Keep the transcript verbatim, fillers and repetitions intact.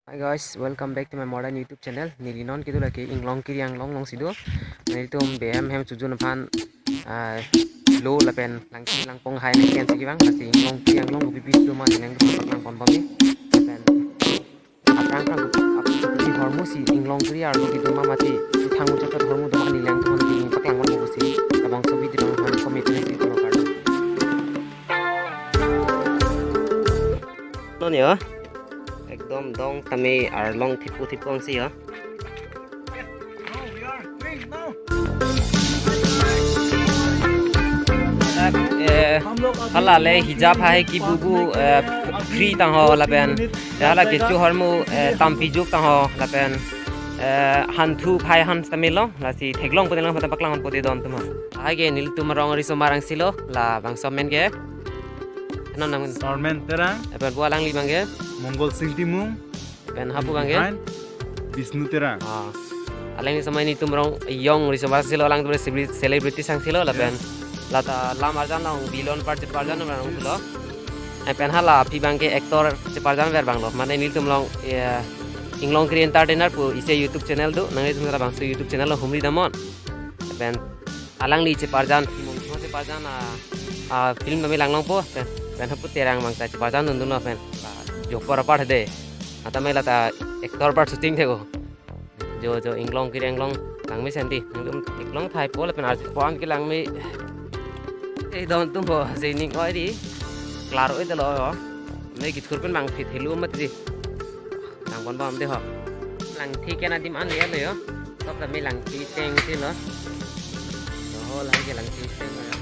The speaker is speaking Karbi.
Hi guys, welcome back to my modern YouTube channel. Neli non kedo lake Inglongkiri Anglong alongsi do. Nelitum B M hem chojun aphan, ah, lo lapen langching langpong hai neken si kevang, lasi Inglongkiri Anglong kopi pi do ma neli nangtum paklangpon bom ni. Lapen aphrang aphrang kopi hormu si Inglongkiri arlo kedo ma mati thang uchat hormu do ma neli nangtum aphan neli paklangpon bom si. Labangso video along aphan comment nangsi pulo kardom. Lo ni ho. Ekdom dong tame arlong thipu thipu angsi ho. Eh, hala le hijab hai kibubu, eh, free tang ho lapen. Ya hala kecho hormu, eh, tampi juk tang ho lapen. Eh, hanthu phai han stamilo, lasi theklong pute lang pute paklang pute don tuma. Hai ke nelitum arong risomar angsilo, labangso amen ke. Anam nang. Sarmen Terang. Lapen pu alangli abang ke. Mongol Sing Timung. Lapen hapu abang ke. Behind, Bishnu Terang. Ah. Alangli asomar nelitum arong yong risomar silo, alangtum celebrity, celebrity angsilo lapen. Yes. Lata lam arjan long bilon parjit parjan long silo. Lapen hala aphi abang ke actor cheparjan ver abang lo. Mane nelitum along, ya, Inglongkiri Entertainer pu isi YouTube channel do. Nanglitum labangso YouTube channel along humri damnon. Lapen alangli cheparjan, Timung Timung cheparjan, ah, ah, film tame langlongpo, pen, pen hapu Terang abang ta cheparjan dundunlo pen. Ah, jopor apar de. Atame lata actor part shooting thekpo. Jo, jo, Inglongkiri Anglong langme senti. Nangtum theklong thaipo lapen arjupo an ke langme. Eh, don tum bo, jening oi di. Klar oi dolo ho. Me kithur pen bang fit helu mat di. Langpon bom de ho. Langthi ke adim an le lo ho. Top tame langthi cheng si lo. Ho lang ke langthi cheng lo ho.